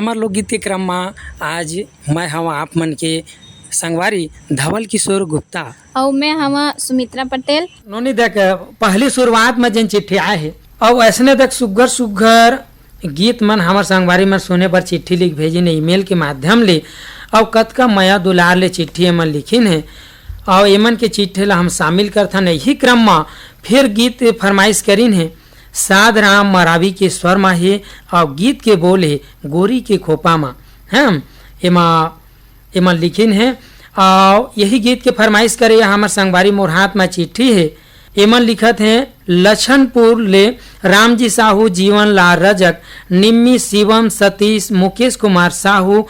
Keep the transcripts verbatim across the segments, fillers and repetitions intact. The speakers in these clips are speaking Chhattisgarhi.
हमर लोकगीत के क्रम म आज मैं हवा आप मन के संगवारी धवल किशोर गुप्ता। अउ मैं हवा सुमित्रा पटेल। नोनी देख, पहली शुरुआत म जेन चिट्ठी आए हे, अउ ऐसने देख सुग्घर सुग्घर गीत मन हमर संगवारी मन सुने बर चिट्ठी लिख भेजिन हे ईमेल के माध्यम ले, अउ कतका मया दुलार ले चिट्ठी एमन लिखिन हे, अउ एमन के चिट्ठी ला हम शामिल करथन। यही क्रम म फिर गीत फरमाइश करिन हे, साध राम मरावी के स्वर म हे, अउ गीत के बोल हे गोरी के खोपा म। हम एमा एमन लिखिन हे। अउ यही गीत के फरमाइश करे या हमर संगवारी मोर हाथ म चिट्ठी हे। एमन लिखत हे, लछनपुर ले रामजी साहू, जीवन लाल रजक, निम्मी, शिवम, सतीश, मुकेश कुमार साहू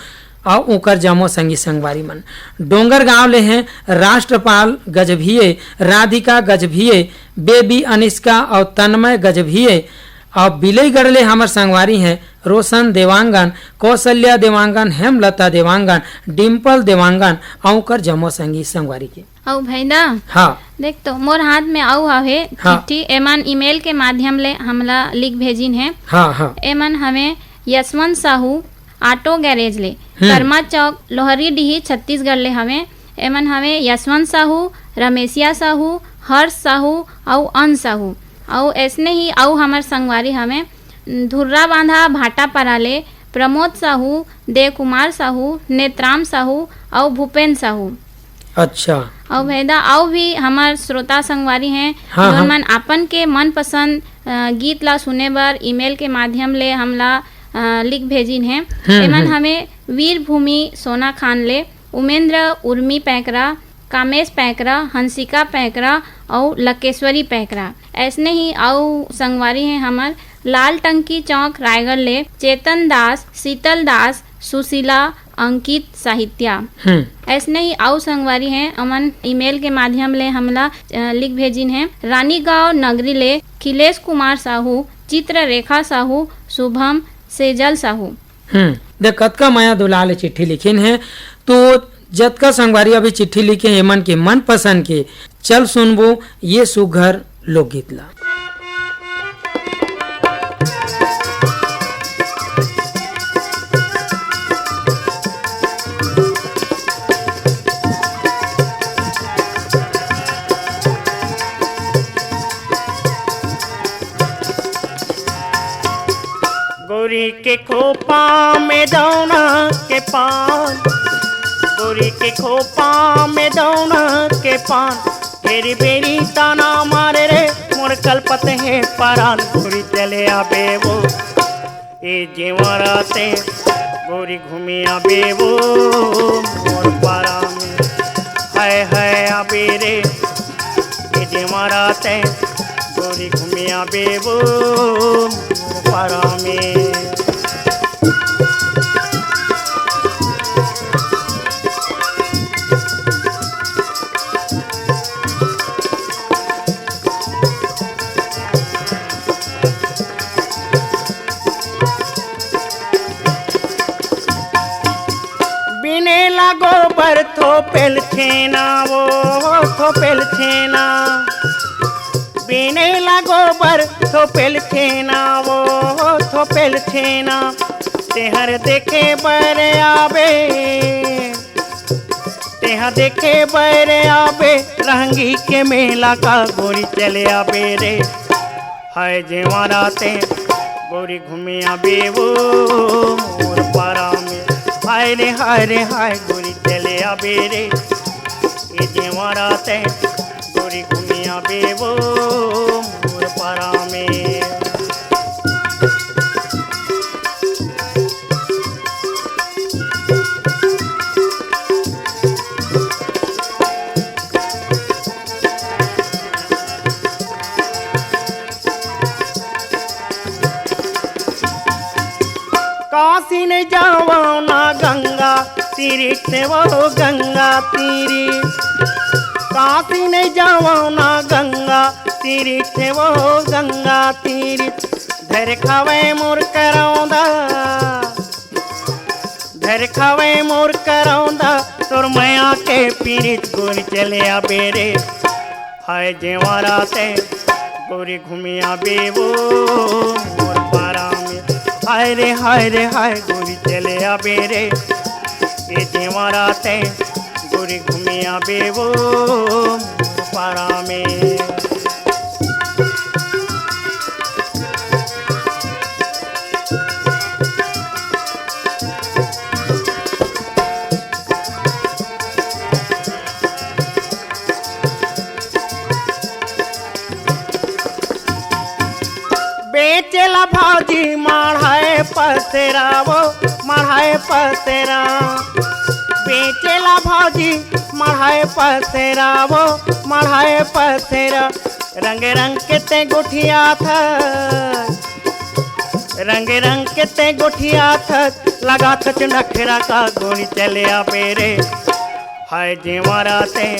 अउ ओकर जम्मो संगी संगवारी मन। डोंगरगांव ले हे राष्ट्रपाल गजभिये, राधिका गजभिये, बेबी अनिष्का अउ तन्मय गजभिये। अउ बिलईगढ़ ले हमर संगवारी हे रोशन देवांगन, कौशल्या देवांगन, हेमलता देवांगन, डिम्पल देवांगन अउ ओकर जम्मो संगी संगवारी के। अउ भैदा, हाँ। देख तो, मोर हाथ में अउ हवे हाँ। चिट्ठी। एमन ईमेल के माध्यम ले हमला लिख भेजिन हे। हाँ, हाँ। एमन हवे यशवंत साहू, ऑटो गैरेज ले, हम्म। कर्मा चौक, लोहरी डीही, छत्तीसगढ़ ले हवे। एमन हवे यशवंत साहू, रमेशिया साहू, हर्ष साहू अउ अंश साहू। अउ ऐसने ही अउ हमर संगवारी हवे धुर्रा बांधा भाटापारा ले प्रमोद साहू, देव कुमार साहू, नेत्राम साहू अउ भूपेन साहू। अच्छा। अउ भैदा, अउ भी हमर श्रोता संगवारी हैं, हाँ, जोन हाँ। मन अपन के मनपसंद, अ, गीत ला सुने बर ईमेल के माध्यम ले हमला, अ, लिख भेजिन हैं। हम्म, एमन हम्म। हमें वीरभूमि सोना खान ले, उमेंद्र उर्मी पैकरा, कामेश पैकरा, हंसिका पैकरा अउ लकेश्वरी पैकरा। ऐसने ही अउ संगवारी हैं हमर लाल टंकी चौक रायगढ़ ले चेतन दास, शीतल दास, सुशीला, अंकित, साहित्या। हम्म। ऐसने ही अउ संगवारी हैं, अमन ईमेल के माध्यम ले हमला, अ, लिख भेजिन हैं। रानीगांव नगरी ले खिलेश कुमार साहू, चित्ररेखा साहू, शुभम, सेजल साहू। हम्म, देख कतका मया दुलार ले चिट्ठी लिखिन हे। तो जतका संगवारी अभी चिट्ठी लिखे हे, एमन के मनपसंद के, चल सुनबो ये सुघर लोकगीत ला। गोरी के खोपा में दौना के पान, गोरी के खोपा में दौना के पान, बेरी बेरी ताना मारे रे, मोर कलपत हे परान, गोरी चले आबे वो। ए जेवरा ते गोरी घूमे आबे वो मोर पारा में। हाय हाय आबे रे, ए जेवरा ते गोरी घूमे आबे वो मोर पारा में। बिनेला गोबर थोपेल छेना वो, थोपेल छेना। बिनेला गोबर थोपेल छेना वो, थोपेल छेना। तेहर देखे बर आबे, तेहा देखे बर आबे रहंगी के मेला का, गोरी चले आबे रे। हाय जेवरा ते गोरी घूमे आबे वो मोर पारा में। हाय रे हाय रे हाय, गोरी चले आबे रे। ए जेवरा ते गोरी घूमे आबे वो मोर पारा में। काशी नहीं जावो ना गंगा तीरी थे वो गंगा तीरी। काशी नहीं जावो ना गंगा तीरी थे वो गंगा तीरी। धर खावे मोर करौंदा, धर खावे मोर करौंदा, तोर मया के पीड़ित गोरी चले आबे रे। हाय जेवरा ते गोरी घूमे आबे वो मोर पारा में। हाय रे, हाय रे, हाय गोरी चले आबे रे, ए जेवरा ते गोरी घूमे आबे वो मोर पारा में। बेचेला भौजी मढ़ाए पसेरा वो, मढ़ाए पसेरा। बेचेला भौजी मढ़ाए पसेरा वो, मढ़ाए पसेरा। रंग रंग के ते गोठियाथस, रंग रंग के ते गोठियाथस, लगाथस नखरा का गोरी चले आबे रे। हाय जेवरा ते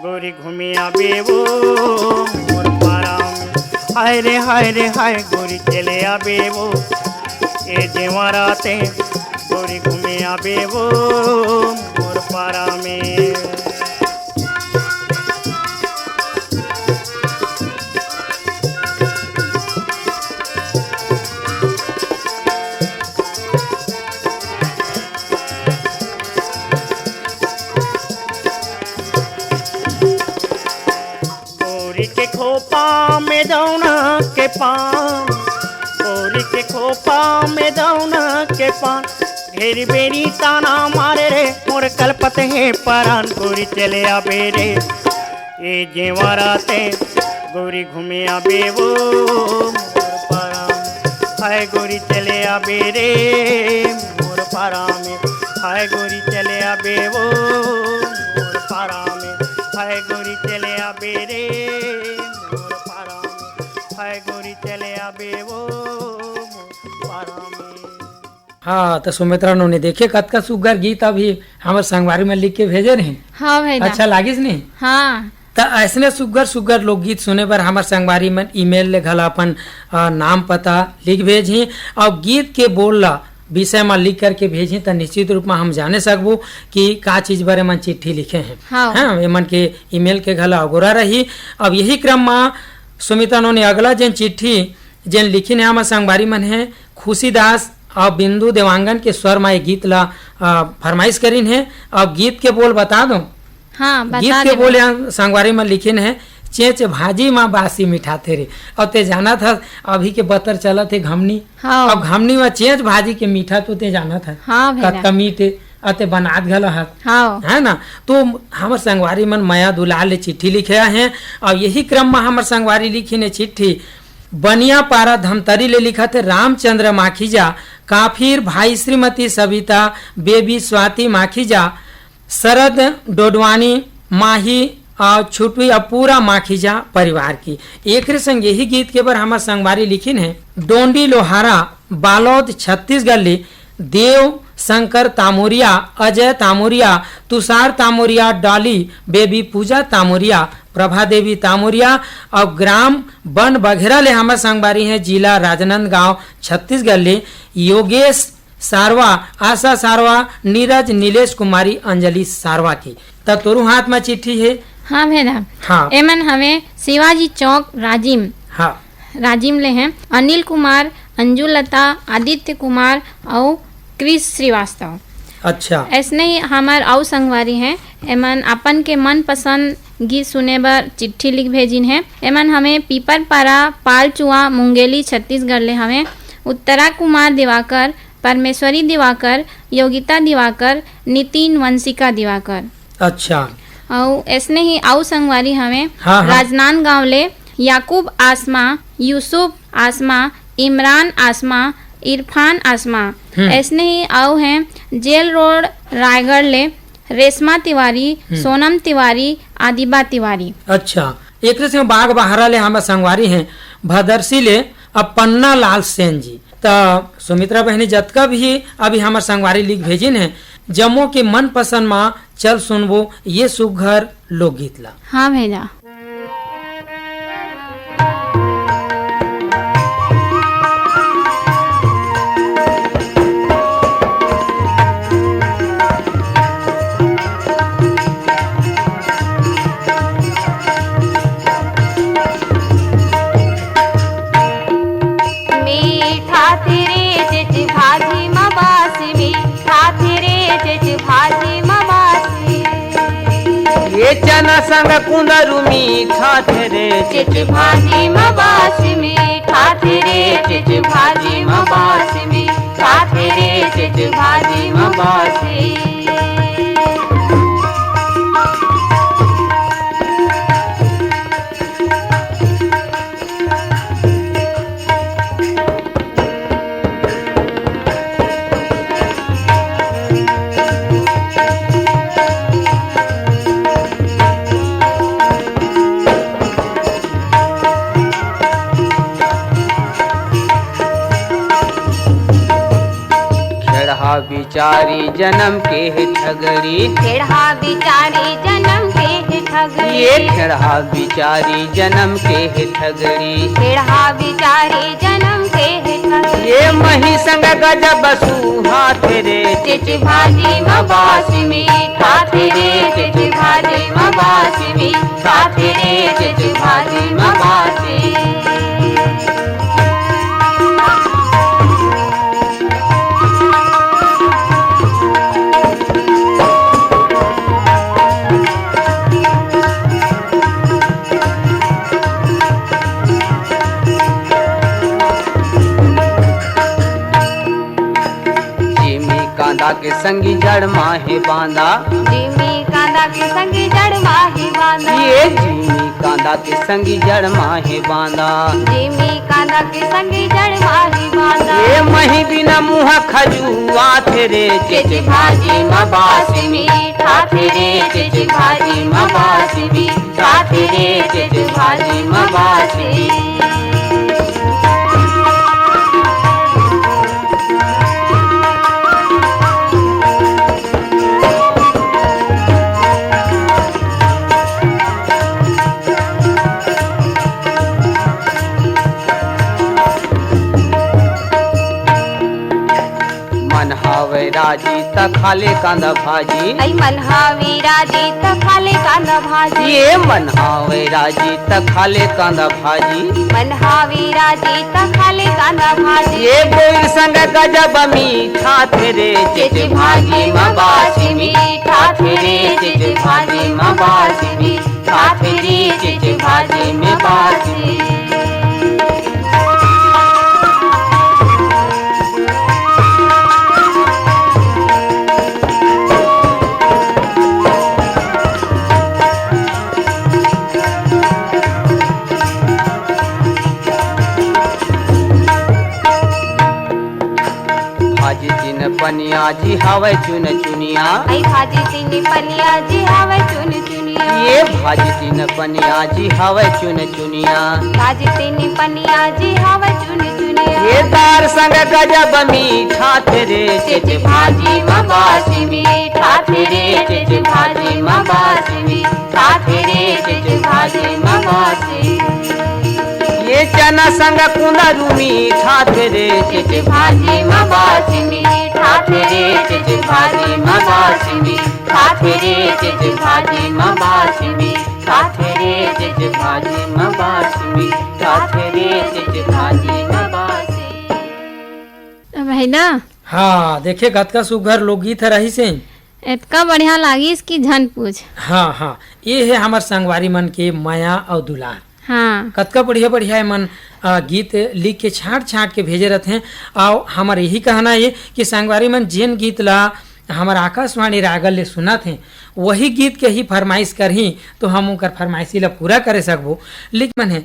गोरी घूमे आबे वो मोर पारा में। हाय रे, हाय रे, हाय गोरी चले आबे वो, ए जेवरा ते गोरी घूमे आबे वो मोर पारा में। गोरी के खोपा में दौना के पान, गोरी के खोपा में दौना के पान, ढेर बेरी ताना मारे रे, मोर कलपत हे परान, गोरी चले आबे रे। ए जेवरा ते गोरी घूमे आबे वो मोर पारा में। हाय गोरी चले आबे रे मोर पारा में। हाय गोरी चले आबे वो मोर पारा में। हाय गोरी चले आबे रे मोर पारा में। हाय गोरी चले आबे वो मोर पारा में। हाँ, त सुमित्रा नोनी, देखे कतका सुग्घर गीत अभी हमर संगवारी मन लिख के भेजे रहिन। हाँ भाई दा। अच्छा लागिस नहीं? हाँ। त अइसने सुग्घर सुग्घर लोकगीत सुने बर हमर संगवारी मन ईमेल ले घला अपन, अ, नाम पता लिख भेजही, अउ गीत के बोल ला विषय म लिख करके भेजही, त निश्चित रूप म हम जाने सकबो कि का चीज बर एमन चिट्ठी लिखे हे। हाँ। हाँ, एमन के ईमेल के घला अगोरा रही। अब यही क्रम म सुमित्रा नोनी, अगला जेन चिट्ठी जेन लिखिन हे हमर संगवारी मन हे खुशी दास अउ बिंदु देवांगन के स्वर म ये गीत ला, अ, फरमाइश करिन हे। अब गीत के बोल बता दो। हाँ, बता गीत के देबो। बोल यहाँ संगवारी मन लिखिन हे, चेंच भाजी म बासी मिठाथे रे। अउ ते जानत हस, अभी के बतर चलत हे घमनी। हाँ। अब घमनी म चेंच भाजी के मीठा तो ते जानत हस। हाँ भैया। कतका मीठ हे, अउ ते बनात घलो हस। हाँ। है ना? तो हमर संगवारी मन मया दुलार ले चिट्ठी लिखे हे। अब यही क्रम म हमर संगवारी लिखिन हे चिट्ठी, बनियापारा धमतरी ले लिखत हे रामचंद्र माखीजा, काफिर भाई श्रीमती सविता, बेबी स्वाति माखीजा, शरद डोडवानी, माही अउ छुटवी अउ पूरा माखीजा परिवार की। एकरे संग यही गीत के बर हमर संगवारी लिखिन हे, डोंडी लोहारा, बालोद, छत्तीसगढ़ ले देव शंकर तामुरिया, अजय तामुरिया, तुषार तामुरिया, डॉली, बेबी पूजा तामुरिया, प्रभा देवी तामुरिया अउ ग्राम बन बघेरा ले हमर संगवारी हे, जिला राजनांदगांव, छत्तीसगढ़ ले योगेश सारवा, आशा सारवा, नीरज, नीलेश कुमारी, अंजलि सारवा की। त तोरू हाथ म चिट्ठी हे। हाँ भैया। हाँ। एमन हवे शिवाजी चौक, राजिम। हाँ। राजिम ले हैं अनिल कुमार, अंजू लता, आदित्य कुमार अउ क्रिस श्रीवास्तव। अच्छा। अइसने ही हमर अउ संगवारी हैं, एमन अपन के मनपसंद गीत सुने बर चिट्ठी लिख भेजिन हे। एमन हवे पीपरपारा, पालचुआ, मुंगेली, छत्तीसगढ़ ले हवे उत्तरा कुमार दिवाकर, परमेश्वरी दिवाकर, योगिता दिवाकर, नितिन, वंशिका दिवाकर। अच्छा। अउ अइसने ही अउ संगवारी हवे हाँ, हाँ। राजनांदगांव ले याकूब आसमा, यूसुफ आसमा, इमरान आसमा, इरफान आसमा। हम्म। अइसने ही अउ हैं जेल रोड रायगढ़ ले रेशमा तिवारी, हम्म। सोनम तिवारी, आदिबा तिवारी। अच्छा, एकरे से बाग बहारा ले हमर संगवारी हैं भदरसी ले अब पन्ना लाल सेन जी। त सुमित्रा बहिनी, जतका भी अभी हमर संगवारी लिख भेजिन हे, जम्मो के मनपसंद म चल सुनबो ये सुघर लोकगीत ला। हाँ भैया। मीठा तिरिच ए चना संग कुंदरू मीठाथे रे, चिच भाजी म बासी मीठाथे रे, चिच भाजी म बासी मीठाथे रे, चिच भाजी म बासी। खेड़हा बिचारी जनम के हे ठगड़ी। खेड़हा बिचारी जनम के हे ठगड़ी। ये खेड़हा बिचारी जनम के हे ठगड़ी। खेड़हा बिचारी जनम के हे ठगड़ी। ये मही संग गजब सुहाथे रे। चिच भाजी म बासी मीठाथे रे, चिच भाजी म बासी मीठाथे रे, चिच भाजी म बासी। जिमी कांदा के संगी जड़ मा हे बांदा। जिमी कांदा के संगी जड़ मा हे बांदा। ये जिमी कांदा के संगी जड़ मा हे बांदा। जिमी कांदा के संगी जड़ मा हे बांदा। ये मही बिना मुहा खजुआथे रे। चिच भाजी म बासी मीठाथे रे, चिच भाजी म बासी मीठाथे रे, चिच भाजी म बासी। मन हावय राजी त खा ले कांदा भाजी। अई मन हावय राजी त खा ले कांदा भाजी। ये मन हावय राजी त खा ले कांदा भाजी। मन हावय राजी त खा ले कांदा भाजी। ये बोइर संग गजब मीठाथे रे। चिच भाजी म बासी मीठाथे रे, चिच भाजी म बासी मीठाथे रे, चिच भाजी म बासी। भाजी तीन पनिया जी हावय चुन चुनिया। अई भाजी तीन पनिया जी हावय चुन चुनिया। ये भाजी तीन पनिया जी हावय चुन चुनिया। भाजी तीन पनिया जी हावय चुन चुनिया। ये दार संग गजब मीठाथे रे। चिच भाजी म बासी मीठाथे रे, चिच भाजी म बासी मीठाथे रे, चिच भाजी म बासी। ये चना संग कुंदरू मीठाथे रे। चिच भाजी म बासी मीठाथे रे, चिच भाजी म बासी मीठाथे रे, चिच भाजी म बासी मीठाथे रे, चिच भाजी म बासी मीठाथे रे, चिच भाजी म बासी। अब है ना? हाँ, देखे कतका सुघर लोकगीत ह रहिस हे। एतका बढ़िया लागिस कि झन पूछ। हाँ, हाँ, ये हे हमर संगवारी मन के मया अउ दुलार। हाँ। कतका बढ़िया-बढ़िया एमन, अ, गीत लिख के छांट-छांट के भेजे रथें। अउ हमर यही कहना ये कि संगवारी मन जेन गीत ला हमर आकाशवाणी रायगढ़ ले सुनत हें, वही गीत के ही फरमाइश करही, तो हम ओकर फरमाइशी ला पूरा करे सकबो। लिख मन हे,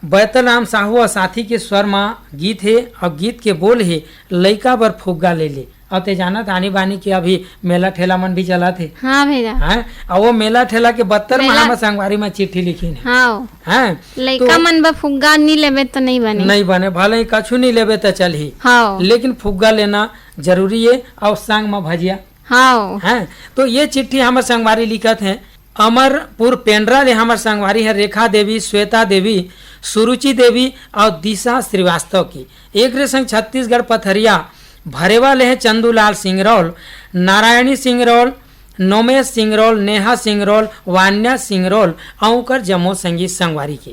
बैतल राम साहू अउ साथी के स्वर म गीत हे अउ गीत के बोल हे, लइका बर फुग्गा ले ले। अउ ते जानत आनी बानी के अभी मेला ठेला मन भी चलत हे। हाँ भैया। हैं? अउ वो मेला ठेला के बत्तर म मेला हमर संगवारी म चिट्ठी लिखिन हे। हाँ। हैं? लइका तो मन बर फुग्गा नी लेबे त नहीं बने। नहीं बने, भले ही कछु नहीं लेबे त चलही। हाँ। लेकिन फुग्गा लेना जरूरी हे अउ संग म भजिया। हाँ। हैं? तो ये चिट्ठी हमर संगवारी लिखत हे, अमरपुर पेंड्रा ले हमर संगवारी हे रेखा देवी, श्वेता देवी, सुरुचि देवी अउ दिशा श्रीवास्तव की। एकरे संग छत्तीसगढ़ पथरिया भरेवा ले हे चंदूलाल सिंगरौल, नारायणी सिंगरौल, नोमेश सिंगरौल, नेहा सिंगरौल, वान्या सिंगरौल अउ ओकर जम्मो संगी संगवारी के।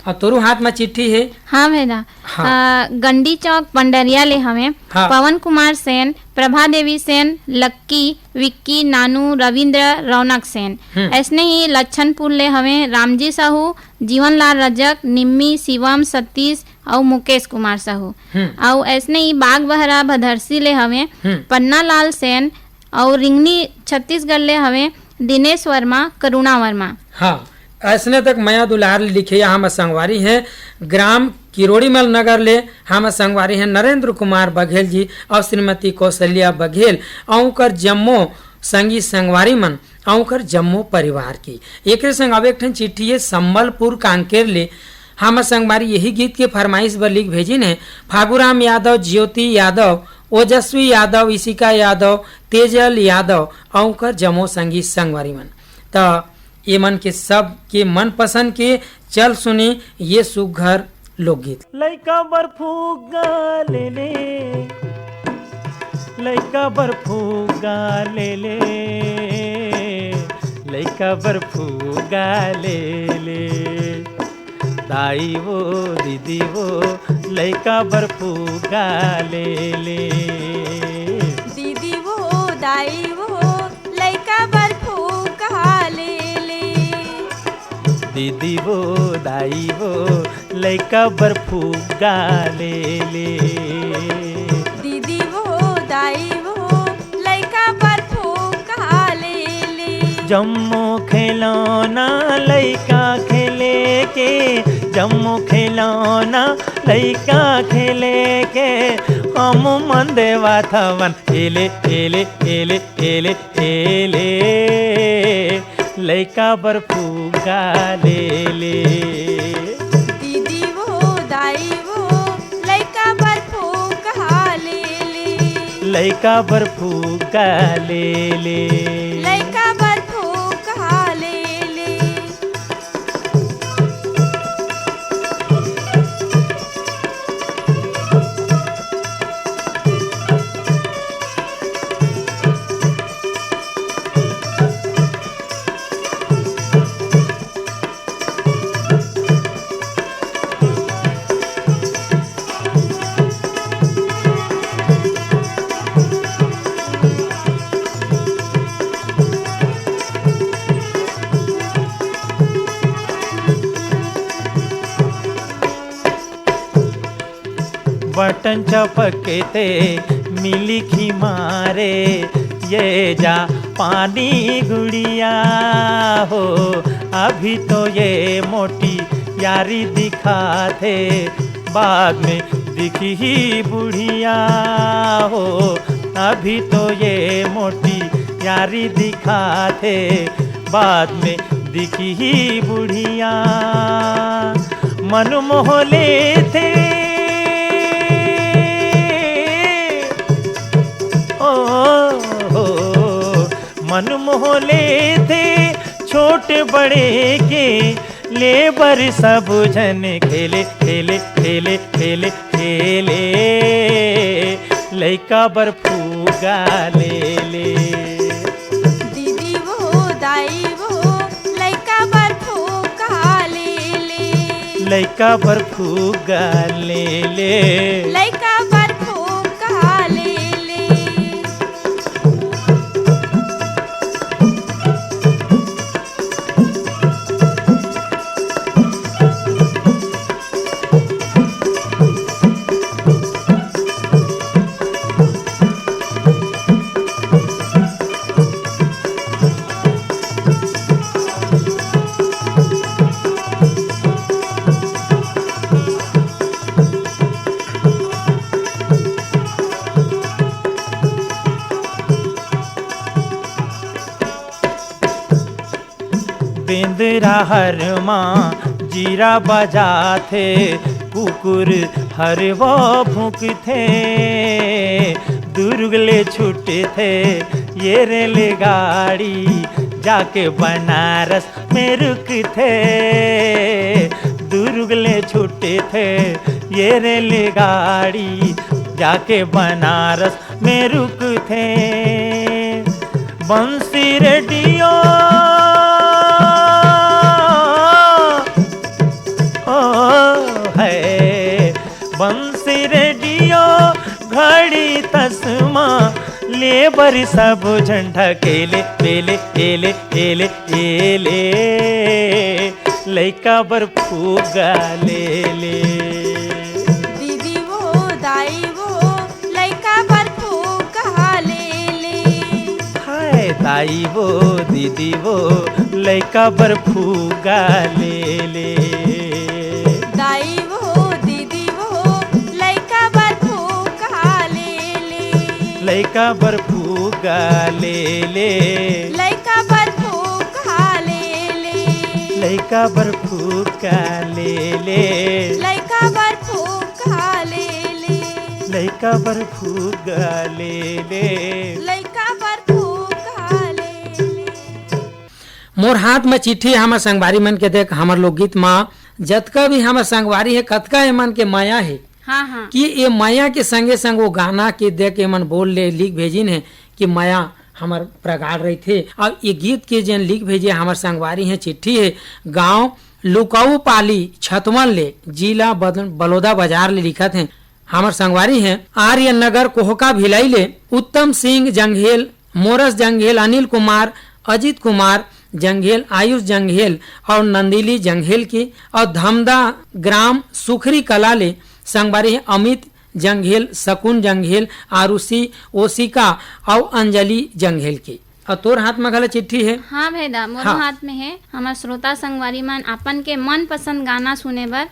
अउ तोरू हाथ म चिट्ठी हे। हाँ भैया। हाँ। अ, गंडी चौक पंडरिया ले हवे। हाँ। पवन कुमार सेन, प्रभा देवी सेन, लक्की, विक्की, नानू, रविंद्र, रौनक सेन। हम्म। ऐसने ही लच्छनपुर ले हवे रामजी साहू, जीवनलाल रजक, निम्मी, शिवम, सतीश अउ मुकेश कुमार साहू। हम्म। अउ ऐसने ही बागबहरा भदरसी ले हवे हम्म। पन्नालाल सेन, अउ रिंगनी छत्तीसगढ़ ले हवे दिनेश वर्मा, करुणा वर्मा। हाँ, अइसने तक मया दुलार ले लिखे या हमर संगवारी हे, ग्राम किरोड़ीमल नगर ले हमर संगवारी हे नरेंद्र कुमार बघेल जी अउ श्रीमती कौशल्या बघेल अउ उंकर जम्मो संगी संगवारी मन अउ उंकर जम्मो परिवार की। एकरे संग अब एक ठन चिट्ठी हे संबलपुर कांकेर ले, हमर संगवारी यही गीत के फरमाइश बर लिख भेजिन हे फागुराम यादव, ज्योति यादव, ओजस्वी यादव, इशिका यादव, तेजल यादव अउ उंकर जम्मो संगी संगवारी मन। त ये मन के सब के मनपसंद के चल सुनी ये सुघर लोकगीत। लइका बर फुग्गा ले ले, लइका बर फुग्गा ले ले, लइका बर फुग्गा ले ले। दाई वो, दीदी वो, लइका बर फुग्गा ले ले। दीदी वो, दाई वो, लइका बर फुग्गा ले ले। दीदी वो, दाई वो, लइका बर फुग्गा ले ले। दीदी वो, दाई वो, लइका बर फुग्गा ले ले। जम्मो खिलौना लइका खेले के, जम्मो खिलौना लइका खेले के, हम मन देवत हवन, एले, एले, एले, एले, एले। लइका बर फुग्गा ले ले। दीदी वो, दाई वो, लइका बर फुग्गा ले ले। लइका बर फुग्गा ले ले। लइका बर फुग्गा ले ले। बटन चपकते मिली खी मारे, ये जा पानी गुड़िया हो। अभी तो ये मोटी यारी दिखाथे, बाद में दिखही बुढ़िया हो। अभी तो ये मोटी यारी दिखाथे, बाद में दिखही बुढ़िया। मन मोह लेथे, ओ हो, मन मोह लेथे छोट बड़े के, ले बर सब झन खेले, खेले, खेले, खेले, खेले। लइका बर फुग्गा ले ले। दीदी वो, दाई वो, लइका बर फुग्गा ले ले। लइका बर फुग्गा ले ले। लइका बर फुग्गा ले ले। बेंदरा हर मा जीरा बजाथे, कुकुर हर वो भूंकथे। दुर्ग ले छूटथे ये रेलगाड़ी, जाके बनारस में रुकथे। दुर्ग ले छूटथे ये रेलगाड़ी, जाके बनारस में रुकथे। बंसी रेडियो, ओ, माँ ले बर सब झन ढकेले, एले, एले, एले, एले, लइका बर फुग्गा ले ले। दीदी वो, दाई वो, लइका बर फुग्गा ले ले। हाय दाई वो, दीदी वो, लइका बर फुग्गा ले ले। दाई वो, दीदी वो, लइका बर फुग्गा ले ले। लइका बर फुग्गा ले ले। लइका बर फुग्गा ले ले। लइका बर फुग्गा ले ले। लइका बर फुग्गा ले ले। लइका बर फुग्गा ले ले। लइका बर फुग्गा ले ले। मोर हाथ म चिट्ठी, हमर संगवारी मन के देख, हमर लोकगीत म जतका भी हमर संगवारी हे, कतका एमन के मया हे। हाँ, हाँ। कि ए मया के संगे संग वो गाना के देख एमन बोल ले लिख भेजिन हे कि मया हमर प्रगाढ़ रहिथे। अब ये गीत के जेन लिख भेजे हमर संगवारी हे, चिट्ठी हे, गांव लुकाऊ पाली छतवन ले, जिला बद-, बलौदा बाजार ले लिखत हे। हमर संगवारी हे आर्य नगर कोहका भिलाई ले उत्तम सिंह जंघेल, मोरस जंघेल, अनिल कुमार, अजीत कुमार जंघेल, आयुष जंघेल और नंदिली जंघेल के, और धमदा ग्राम सुखरी कला ले संगवारी हे अमित जंघेल, सकुन जंघेल, आरुषि, ओसिका और अंजलि जंघेल के। और तोर हाथ में घला चिट्ठी हे। हाँ भैदा, मोरो हाँ। हाथ में हे। हमर श्रोता संगवारी मन अपन के मनपसंद गाना सुने बर, अ,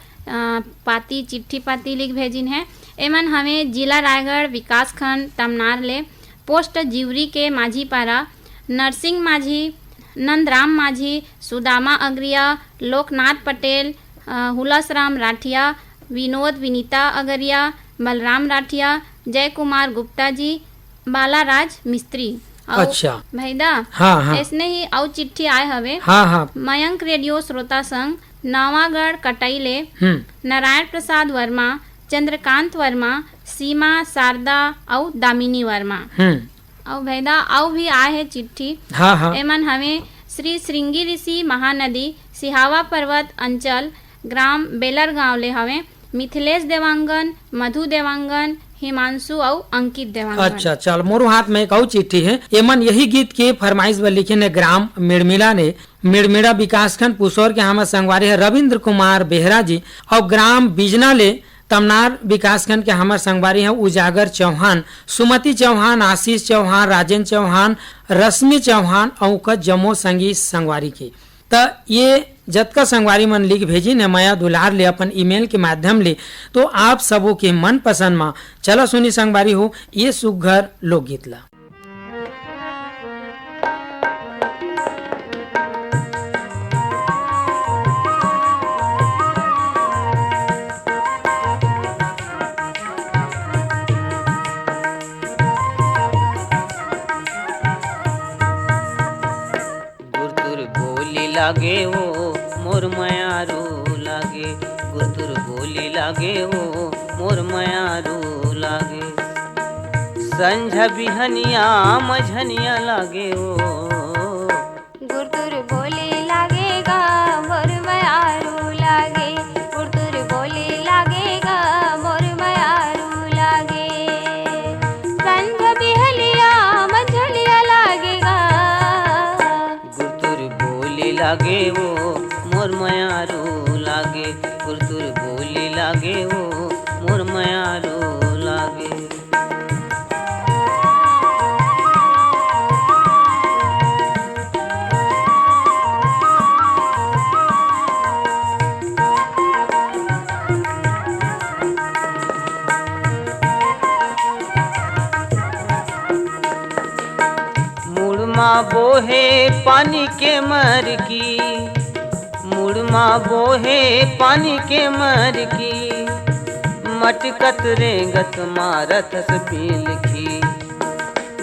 पाती, चिट्ठी पाती लिख भेजिन हे। एमन हवे जिला रायगढ़, विकासखंड तमनार ले, पोस्ट जिवरी के माझीपारा, नरसिंह माझी, नंदराम माझी, सुदामा अगरिया, लोकनाथ पटेल, अ, हुलसराम राठिया, विनोद, विनीता अगरिया, बलराम राठिया, जय कुमार गुप्ता जी, बालाराज मिस्त्री। अउ अच्छा। भैदा, हाँ, हाँ। ऐसने ही अउ चिट्ठी आए हवे। हाँ, हाँ। मयंक रेडियो श्रोता संघ, नवागढ़ कटाई ले, हम्म। नारायण प्रसाद वर्मा, चंद्रकांत वर्मा, सीमा, शारदा अउ दामिनी वर्मा। हम्म। अउ भैदा, अउ भी आए हे चिट्ठी। हाँ, हाँ। एमन हवे श्री श्रृंगी ऋषि महानदी, सिहावा पर्वत अंचल, ग्राम बेलर गांव ले हवे। मिथिलेश देवांगन, मधु देवांगन, हिमांशु अउ अंकित देवांगन। अच्छा, चल, मोरो हाथ में एक अउ चिट्ठी हे। एमन यही गीत के फरमाइश बर लिखे ने ग्राम मिड़मिड़ा ने, मिड़मिड़ा विकासखंड पुसौर के हमर संगवारी हे रविंद्र कुमार बेहरा जी, अउ ग्राम बिजना ले तमनार विकासखंड के हमर संगवारी हे उजागर चौहान, सुमति चौहान, आशीष चौहान, राजेंद्र चौहान, रश्मि चौहान अउ ओकर जम्मो संगी संगवारी के। त ये जतका संगवारी मन लिख भेजिन हे मया दुलार ले अपन ईमेल के माध्यम ले, तो आप सबो के मनपसंद म चला सुनी संगवारी हो ये सुघर लोकगीत ला। गुरतुर बोली लागे ओ मोर मयारू लागे, गुरतुर बोली लागे ओ मोर मयारू लागे। संझा बिहनिया मझनिया लागे ओ। गुरतुर बोली लागे गा मोर मयारू लागे, गुरतुर बोली लागे गा मोर मयारू लागे। संझा बिहनिया मझनिया लागे गा। गुरतुर बोली लागे ओ मोर मयारू लागे, गुरतुर बोली लागे ओ मोर मयारू लागे। मुड़मा बोहे पानी के मरकी, मुड़मा बोहे पानी के मरकी, मटकत रेंगत मारत हस बिलखी,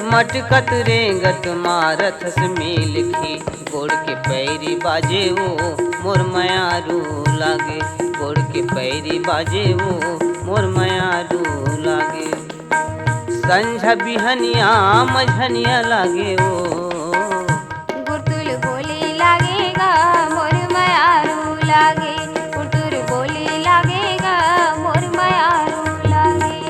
मटकत रेंगत मारत हस बिलखी। गोड़ के पैरी बाजे ओ मोर मयारू लागे, गोड़ के पैरी बाजे ओ मोर मयारू लागे। संझा बिहनिया मझनिया लागे ओ। गुरतुर बोली लागे गा मोर मयारू लागे, गुरतुर बोली लागे गा मोर मयारू लागे।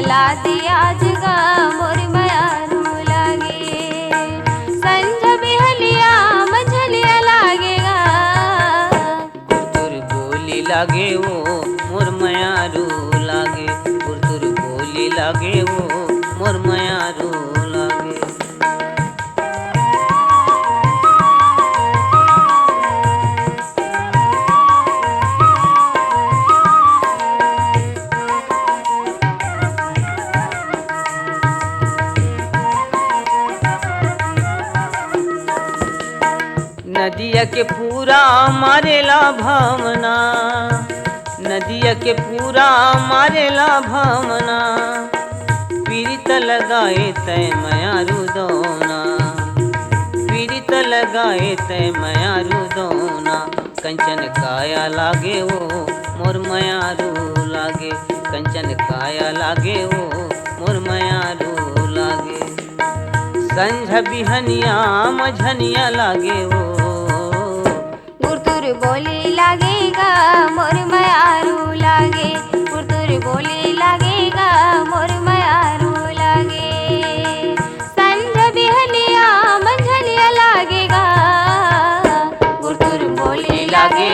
लादी आज गा मोर मयारू लागे, संझ बिहनिया मंझनिया लागे गा। कुरतुर बोली लागे वो मोर मयारू लागे, कुरतुर बोली लागे वो मोर मयारू लागे। नदिया के पूरा मारेला भावना, नदिया के पूरा मारेला भावना। पीरित लगाए तै मयारू दौना, पीरित लगाए तै मयारू दौना। कंचन काया लागे वो मोर मयारू लागे, कंचन काया लागे वो मोर मयारू लागे। संझ बिहनिया मंझनिया लागे वो। गुरतुर बोली लागे गा मोर मयारू लागे, गुरतुर बोली लागे गा मोर मयारू लागे। संझ बिहनिया मंझनिया लागे गा, गुरतुर बोली लागे